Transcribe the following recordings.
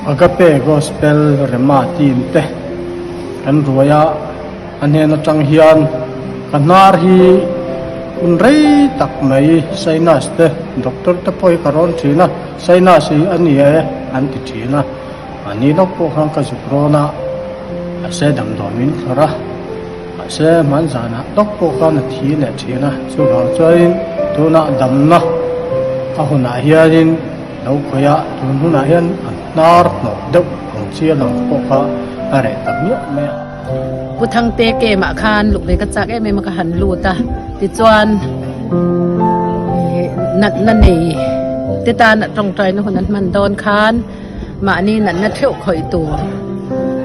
Agape Gospel Rema team te kan ruai a, a hnen atang hian ka hnar hi hun rei tak mai sinus te doctor te pawh hi ka rawn thin a, sinus hi a ni e an ti thin a, mahni lawk pawh khan ka zuk rawn a, mahse damdawi min thlawrh a. Mahse, hman zanah tawk pawh khan a thi leh thin a, chuvang chuanin tunah damna a hunah hianin lo khawih a, tun hunah hian a hnar hnawh deuh ang chi a lang pawh kha a reh ta hmiah mai a. Pu Thangte camp ah khan luk ve ka chak em em a ka han lut a, tichuan natna nei te tan a tawngtaina hun an hman dawn khan, Mahni natna theuh khawih tur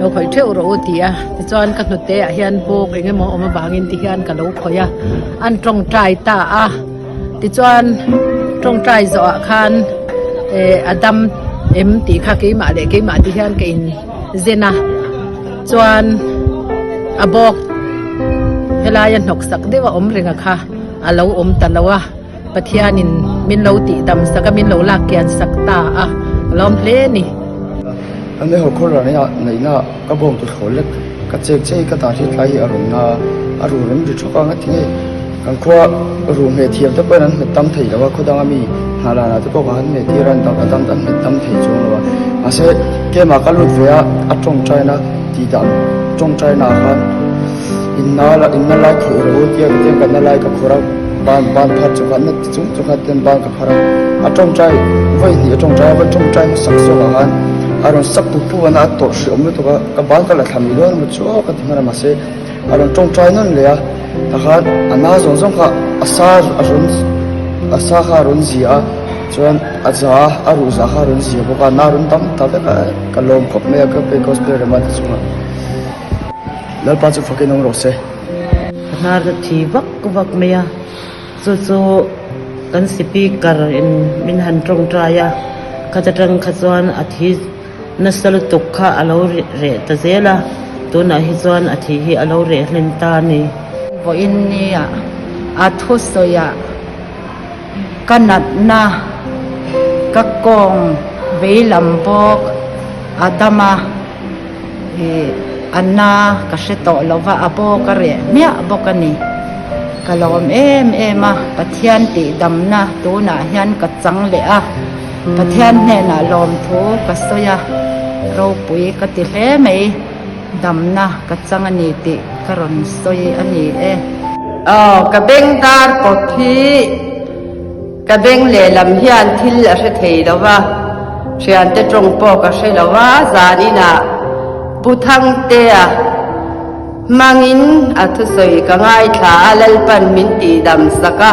lo khawih theuh rawh u ti a, tichuan ka hnute ah hian bawk eng emaw awm avangin ti hian ka lo khawih a, an tawngtai ta a, tichuan tawngtai zawh ah khan eh a dam em tih kha keimah leh keimah ti hian ka in zen a, chuan a bawk helaia hnawk sak deuh a awm reng a kha a lo awm ta lo a. Pathianin min lo tih dam sak a, min lo lak kian sak ta a, ka lawm hle a ni. An meihawl khawr rah neih ah neihna ka bawm tu thlawl lek ka chek che ka dah hi tlai hi a rawn na a ru rawn ri thawk a nga tinge kan khua ru hmeh thiam te pawhin an hmet tam thei lo a khaw danga mi hnah lan ah te pawh ka han hmeh tir a an dam a dam an hmet tam thei chuang lo a mahse keimah ka lut ve a a tawngtai na tih dan tawngtai na ah khan inna inna lai khawih rawh u tia ka ti a ka na lai ka khawrh a. Ban ban phar chu khan na ti chung chu khan ten ban ka phar a, a tawngtai vawi hnih a tawngtai a vawi tawngtai hmasak zawk ah khan a rawn sak pup pup a na a tawrh hreh awm lutuk a ka ban ka la thla mai dawn emaw chu aw ka ti hman a mahse a rawn tawngtai nawn leh a takhan a na zawng zawng kha a sa a rawn a sa kha a rawn zia a chuan a za a ruh za kha a rawn zia bawk a na rawn tam ta vek a ka lawm khawp mai a ka pe gospel rema te chungah Lalpa chu fakin awm rawh se. Ka hnar ka thi vak vak mai a, chu chu kan speaker in min han tawngtai a, khata tang kha chuan a thi nasa lutuk kha a lo reh ta zel a, tunah hi chuan a thi hi a lo reh hlen ta a ni. Vawiin nia a thusawiah ka natna ka kawng veilam bawk a dam a. Ih a na ka hre tawh lo va, a bawk a reh hmiah bawk a ni. Ka lawm em em a, Pathian tihdamna tunah hian ka chang leh a, Pathian hnenah lawmthu ka sawi a, ropui ka ti hle mai, damna ka chang a ni tih ka rawn sawi a ni e. Aw, ka beng dar pawp hi. Ka beng lehlam hian thil a hre thei lo va, thiante tawng pawh ka hre lo va, zaninah Pu Thangtea hmangin a thusawi ka ngaithla a, Lalpan min tihdam sak a,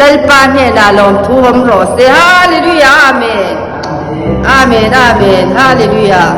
Lalpa hnenah lawmthu awm rawh se, Hallelujah Amen Amen Amen Hallelujah.